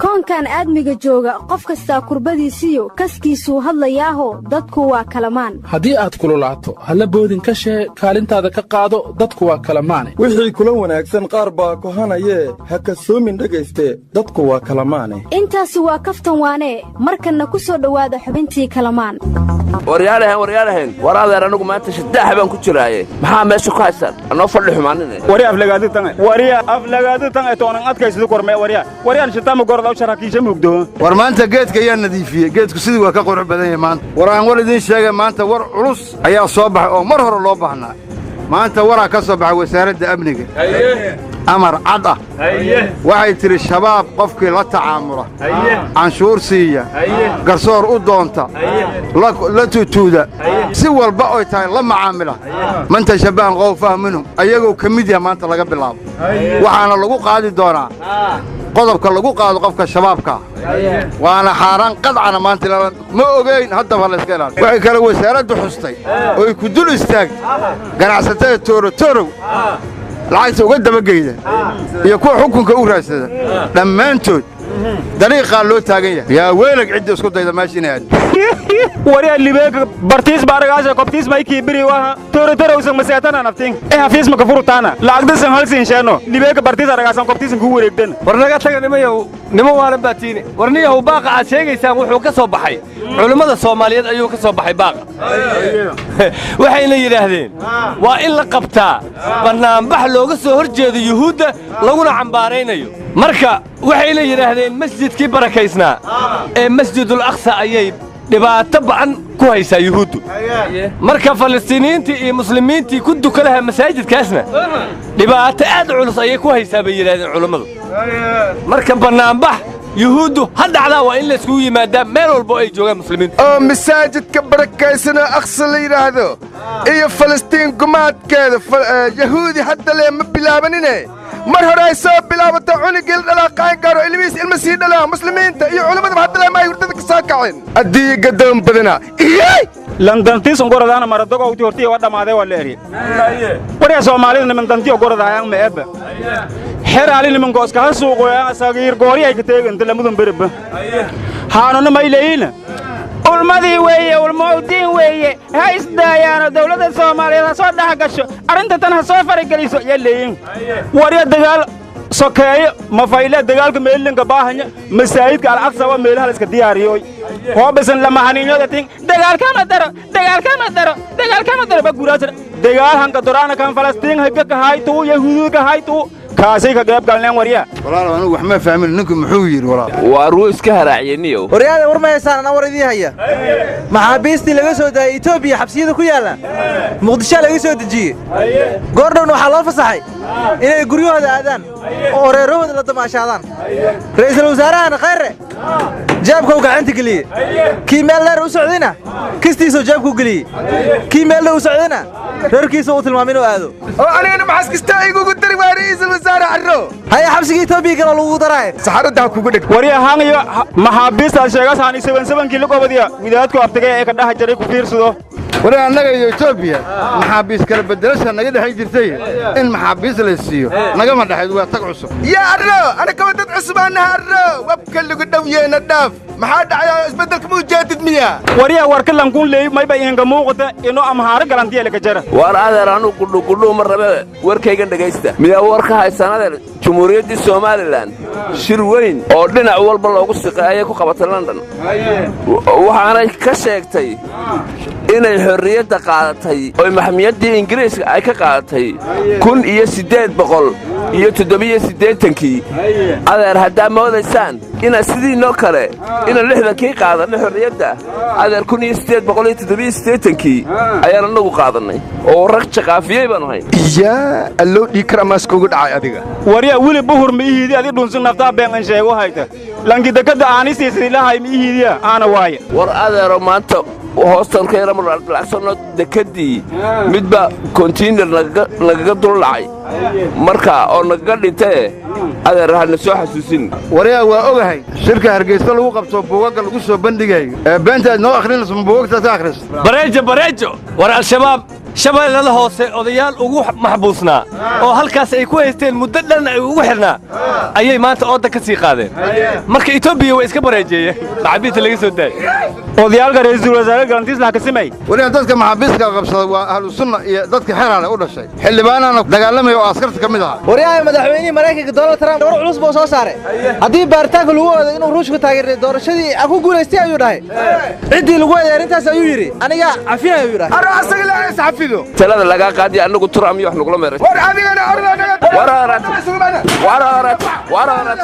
Koonkan aadmiga jooga, qof kastaa kurbadiisiyo kaskiisuu hadlayaaho, dadku waa kalamaan. Haddii aad kululaato, halla boodin ka shee, kaalintaada ka qaado, dadku waa kalamaane. Wixii kula wanaagsan qaar baa kohanayee, ha kasoomin dhegayste, dadku waa kalamaane. Intaasi waa kaftan waanee. Markanna ku soo dhowaada xubintii Kalamaan. Waryaalahen, waryaalahen, war adeer, anigu maanta shadaaxa baan ku jiraaye, maxaa meesha ku haysaan? Anoo fadhi xumaanine. Wari aflagaaditan, wariya aflagaaditan ee toonan adkaysadu kormee. Wariya, wariyaan shitaama gorda sharakiisha mugdo. War maanta geedka ayaa nadiifiyey. Geedku sidii waa ka qurux badan yahay maanta. War aan war idiin sheegay, maanta war culus ayaa soo baxay oo mar hore loo baahnaa. Maanta waraa ka soo baxay wasaaradda amniga, amar cad ah. Waxay tidhi Shabaab qofkii la tacaamula, canshuur siiya, garsoor u doonta, la tutuuda, si walba oy tahay la macaamila, man tashabbahan qowfaha minhum, ayagoo ka mid yaha maanta laga bilaabo. Waxaana lagu qaadi doonaa qodobka lagu qaado qofka shabaabkaa, waana xaaraan qadcana. Maanta ma ogayn, haddaba layska ilaaliyo. Waxay kale wasaaraddu xustay oy ku dul istaagtay ganacsatada toorotorow lacagta uga dabageyda iyo kuwa xukunka u raadsada, dhammaantood dariiqaa loo taagan yahay. Yaa weelag cidda isku dayda meesha inay aaddo. Wariya libeeka bartiis baaragaasha kobtiis maykii biri waha toorotorowsan maseetana naftin e hafiis maka furutaana lacagdasan halsin sheeno libeeka bartiis aragaasan kobtiisan kuu wareegdan. War naga taga nimayow, niman waalan baa tiini. War niyahow, baaqa aad sheegaysaan wuxuu ka soo baxay culimmada Soomaaliyeed ayuu ka soo baxay baaqa. Waxayna yidhaahdeen waa in la qabtaa bannaanbax looga soo hor jeedo Yuhuudda laguna cambaaraynayo. Marka waxayna yidhaahdeen masjidkii barakaysnaa ee Masjidul Aqsa ayay dhibaato ba'an ku haysaa Yuhuuddu. Marka Falastiiniyiintii iyo muslimiintii ku duka lahaa masaajidkaasna dhibaato aad u culus ayay ku haysaa, bay yidhahdeen culummadu. Marka bannaanbax Yuhuuddu ha dhacdaa, waa in layskugu yimaadaa meel walbo ay joogaan muslimiintu. Oo masaajidka barakaysanoo Aqsa la yidhaahdo iyo Falastiin gumaadkeeda Yahuudi hadda lee ma bilaabanine, mar hore ay soo bilaabato. Cunugii la dhalaa qaangaaro, ilmihiis ilma sii dhalaa, muslimiinta iyo culimmadaba hadda lee ma ay hurdada ka soo kaceen. Haddii gadoon badanaa iyey. Landantiis ongoradaana maradogowti hortiya waa dhammaadee, waa la eri. Warya, Soomaalida nimandantiyo goradaayaan ma eba xeraali nimankooska ha suuqoyaan sagiir goori ay ka teeganta lamadun bereba haanuna mayleyiina. Ulmadii weeye, ulmowdiin weeye, ha isdaayaano, dawladda Soomaaliyeed ha soo dhex gasho arrinta tan, ha soo farageliso yaa leeyin. Warya, dagaal sokeeyo mafayle, dagaalka meelinka baahanya masaajidka Alcaqsa waa meelaha la iska diyaariyoy hoobisan lamahaniinyoda tin. Dagaalkama daro, dagaalkama daro, dagaalkama daro ba guraasana. Dagaal hanka doraana kan Falastiin higa ka haytuu, Yahuudka ka haytuu, kaasay ka qayb galneen warya. Walaalow, anigu wax ma fahmin, ninku muxuu yidhi walaal? Waar wuu iska haraaciyeniyow. Waryaada, war ma haysaan? Anaa war idiin haya. Maxaabiistii laga soo daayey Etoobiya xabsiyada ku yaalla Muqdishoa laga soo dejiyey. Goordhowna waxaa loo fasaxay inay guryahooda aadaan oo reerahooda la damaashaadaan. Ra'iisul wasaarahana Khayre jeebkau gacanta geliyey. Kii meel dheer u socdayna kistiisuu jeebkuu geliyey, kii meel dhow u socdayna reerkiisa uu tilmaamay inuu aado. Oo anigana maxaas kastaa igugu dari waa ra'iisul wasaare Carro? Haya, xabsiga Etoobiya kaloo lagugu daraaye. Saxaradda ha kugu dheg. Warya, han iyo maxaabiistaad sheegas hani 77-kii lagobadiya widaadku abtigay ee ka dhaha jaray ku fiirsado. Wari, annaga iyo Etoobiya maxaabiis kala beddelasha naga dhexay jirtay, in maxaabiis la siiyo nagama dhexayd, waa tag cusub. Yaa Arro, anakaba dad cusubaanaha. Arro, wabka lagu dhow yeena dhaaf. Maxaa dhacay? Isbeddelka ma ujeedid miya? Warya, warka lankuun leey mayba iinga muuqata inuu amhaaro galantiya laka jara. Waar adeer, anugu gudhugudhuu ma rabe, warkaygan dhegaysta. Miyaa war ka haysaan adeer? Jumhuuriyaddii Somalilan shir weyn oo dhinac walba loogu siqay ayay ku qabatay London, waxaanay ka sheegtay inay xorriyadda qaadatay oy maxmiyaddii Ingiriiska ay ka qaadatay 1887-kii. Adeer, haddaa moodaysaan inaad sidiinoo kale inaan 60-kii qaadanay xorriyadda, adeer, 1887-kii ayaan annagu qaadannay oo rag jaqaafiyey baanu hayn. Yaa alloo, dhiig kar amaaskuugu dhacay adiga. Warya, weli buhur ma ihiidi? Adi dhunsin naftaa been an sheego hayta lankidakada aani siisilahay ma ihiidiya aana waaya. War adeero, maanta hoostan ka yara lacagsanno dekeddii midba kontiinar nagaga dul dhacay marka oo nagaga dhintee, adeer, hana soo xasuusin. Waryaa, waa ogahay shirka Hargeysa lagu qabto buugagga lagu soo bandhigayo ee beenta aad noo akhrinayso, ma buugagtaad ka akhrisa? Bareejo, bareejo. War Al-Shabaab Shabeellada Hoose odayaal ugu maxbuusnaa oo halkaas ay ku haysteen muddo dhan ay ugu xidhnaa ayay maanta ooda ka sii qaadeen. Marka Etoobiya way iska bareejeeyeen maxaabiista laga soo daayay. Odayaalka ra'iisul wasaare galantiis laha kasimay. Weliba dadka maxaabiiska qabsada waa ahlu sunna iyo dadka xeraale u dhashay, xildhibaanaana dagaalamaya oo askarta ka mid ahaa. Waryaha, madaxweynihii Maraykanka Donald Trump war culus buu soo saaray. Haddii baaritaanka lagu ooday inuu Ruushku taageeray doorashadii aan ku guulaystay, ayuu dhahay, ciddii lagu eeday arrintaas, ayuu yidhi, aniga cafinaya, ayuu dhahay. Ara asaga la isxafido. Talada lagaa qaadiya annagu Trump iyo wax nagula meeray. War adigana orda naga. Wararat wararat wararat.